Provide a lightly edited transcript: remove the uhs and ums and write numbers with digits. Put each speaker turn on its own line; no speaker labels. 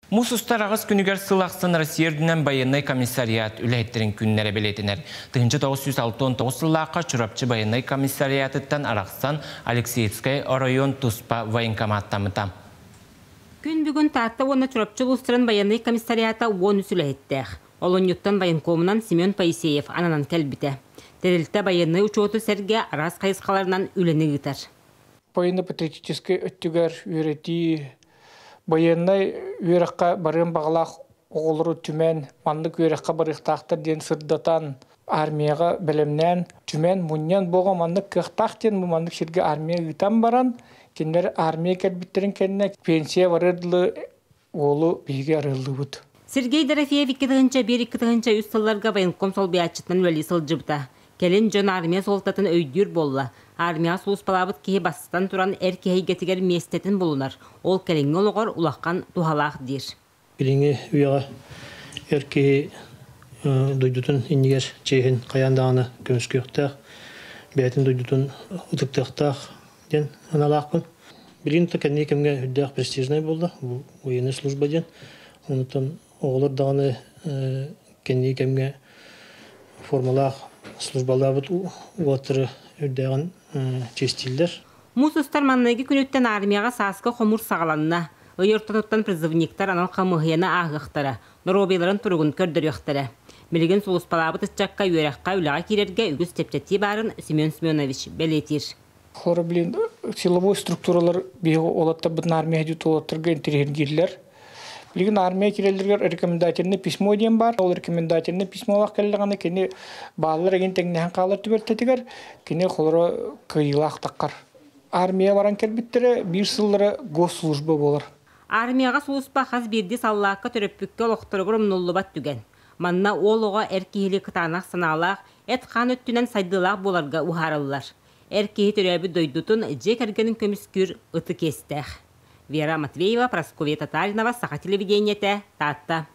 Муус устар аҕыс күнүгэр сыл ахсын Россия үрдүнэн байыаннай комиссариат үлэһиттэрин күннэрэ бэлиэтэнэр. 1969 сыллаахха Чурапчы байыаннай комиссариатыттан арахсан Алексеевскай оройуон туспа военкоматтаммыта.
Күн бүгүн Таатта уонна Чурапчы улуустарын байыаннай комиссариата 13 үлэһиттээх. Олунньуттан военкомунан Семен Поисеев ананан кэлбитэ. Тэрилтэ байыаннай учуоту сэргэ араас хайысхаларынан үлэни ыытар.
Военно-патриотическай өттүгэр үөрэтии, байыаннай үөрэххэ барыан баҕалаах оҕолору түмэн, маннык үөрэххэ барыахтаахтар диэн сырдатан, армияҕа бэлэмнээн, түмэн, мунньан, бу оҕо маннык кыахтаах диэн бу маннык сиргэ армия ыытан баран, кинилэр армия кэлбиттэрин кэннэ пенсия барыар дылы уолу биһиги арыаллыыбыт.
Сергей Дорофеев 2001-2003 сылларга военком солбуйааччытынан үлэлии сылдьыбыта. Кэлин дьон армия суолтатын өйдүүр буолла. Армияҕа сулууспалаабыт киһи бастатан туран эр киһи эйгэтигэр миэстэтин булунар. Ол кэлиҥҥи олоҕор улахан туһалаах диир.
Билиҥҥи үйэҕэ эр киһи дойдутун иннигэр чиэһин хайаан даҕаны көмүскүөхтээх, бэйэтин дойдутун ытыктыахтаах диэн санаалаахпын. Билигин да кэнники кэмҥэ үрдээх престижнай буолла, бу военная служба диэн. Онтон оҕолор даҕаны кэнники кэмҥэ формалаах службалаабыт уолаттары үрдээҕин чиэстииллэр.
Муус устар маҥнайгы күнүттэн армияҕа сааскы хомуур саҕаланна. Ый ортотуттан призывниктар анал хамыыһыйаны ааһыахтара, доруобуйаларын туругун көрдөрүөхтэрэ. Билигин сулууспалаабыт ыччакка үөрэххэ, үлэҕэ киирэргэ үгүс чэпчэтии баарын Семен Семенович бэлиэтиир.
Хора блин, силовой структуралар биһиги уолаттарбытын армия диэт уолаттарга интэриэһиргииллэр. Билигин армия киирэллэригэр рекомендательное письмо диэн баар. Ол рекомендательное письмолаах кэллэҕинэ кини бааллар эгин тэҥнэһэн хаалар түбэлтэтигэр кини холоро кыайыылаах таххар. Армия баран кэлбиттэрэ биир сыллара госслужба буолар.
Армияҕа сулууспа хас биирдии саллаакка төрөппүккэ олохторугар умнуллубат түгэн. Манна уол оҕо эр киһилии кытаанах санаалаах, эт-хаан өттүнэн сайдыылаах буоларга уһаарыллар. Эр киһи төрөөбүт дойдутун, дьиэ кэргэнин көмүскүүр ытык иэстээх. Вера Матвеева, Прасковья Татаринова, Саха телевидениетэ, Таатта.